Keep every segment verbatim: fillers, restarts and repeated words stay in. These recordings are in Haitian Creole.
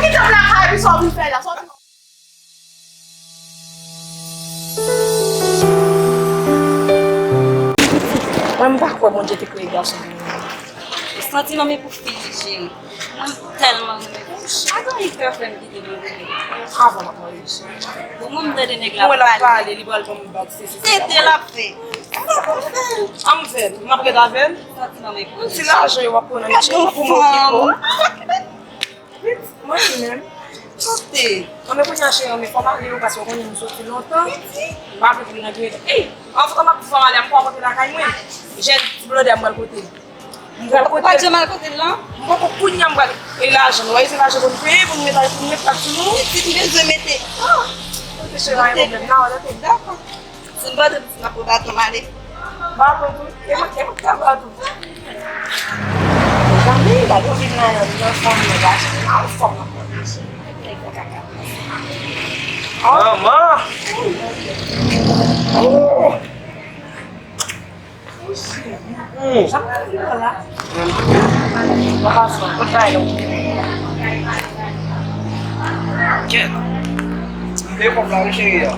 Kite m lakay, epi sa w vin fè la, sòti. Mwen, m pa kwè Bondye te kreye gason pou mwen. Santiman, men pou fi li, cheri. Mwen tèlman renmen fi. Pa gen anyen ki ka fè m kite Bondye. Avan m ap marye, cheri. Bon, mwen, m tande nèg la pale. Mwen, l ap pale, li pral ban m bag, se, se, se. Tete l ap fè. Sa pou fè? An m fè l. M ap ret avè l. Santiman, men pou li. Ti lajan yo w ap pran nan men cheri, pou m okipe w. Mwen menm. Sote. Anben kounye a cheri, men fò m ale wi, paske w konnen nou soti lontan. M pa vle pou l regrete. Ey, antouka m ap di fò m ale, m pral pote lakay mwen. Jèn ti blòdè a m pral pote. M pral pote. Ou pa janm al kote l lan? M poko kounye a m pral. E lajan, w wè se lajan pou n peye, pou n mete, pou n mete ak sou nou. Pitit, m bezwen mete. Ah, ok cheri, pa gen pwoblèm. N a wè l, ok. Dakò. Si m pa t ap di m ap pran baton m ale. Baton tou? E mwen, e mwen k ap baton. Mezanmi, gade yon vin nan, nan fanm nan, gason nan, anfòm nan fanm nan. Manman! Oh! Sa m ap di w la. Papa, sa, kot bay la? Kèt. Te kòb la, wi, cheri a.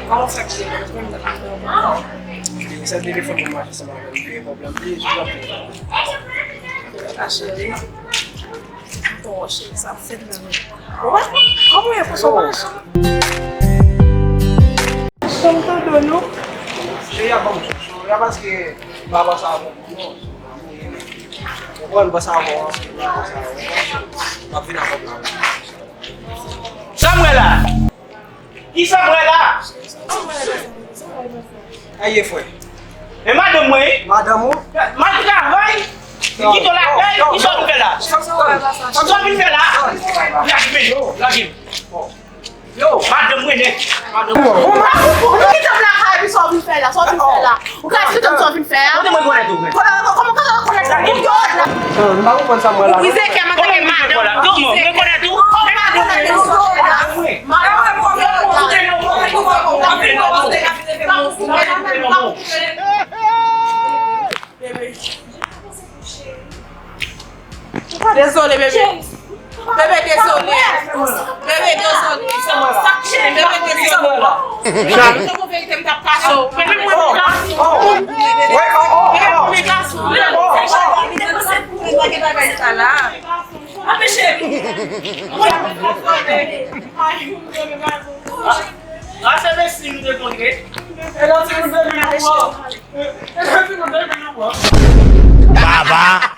Kòman w fè, cheri? Mwen menm, m ap fè w konprann. Li se telefòn mwen mache ansanm avè l. Li te kòb la, m te jis ap fè. Kaka cheri. Bon, cheri, sa fèt nan men. Kòman w ye, kòman w ye? Chanm tande w non. Cheri a ban m sou, sou la paske papa sa bon pou nou. Ou konprann, papa sa bon, papa sa bon. M ap vin avè w la. Sa m wè la? Kisa m wè la? Aye, frè. E madanm mwen, wi. Madanm ou? M al travay. Li kite w lakay, kisa w vin fè la? Kisa w vin fè la? Lage men, lage men. Yo, madanm mwen nèt. Madanm mwen. Ou kite m lakay, epi sa w vin fè la? Sa w vin fè la? Ou ka esplike m sa w vin fè a? Kote mwen konnen tou, men? Kote, kòman, kòman, kòman sa? Ou pa konprann sa m wè la. Ou brize kè m antanke madanm. Kòman mwen konnen tou? Kòman madanm nan te sou la? Dezole, bebe. Bebe, dezole. Bebe, dezole. Bebe, dezole. Sa m te konn verite m t ap kache w. Bebe, mwen gason. Bebe, mwen gason. Anpeche m. Ase mesi nou te kontre. E nan ti moun de nou pran. E nan ti moun de nou pran. Baba.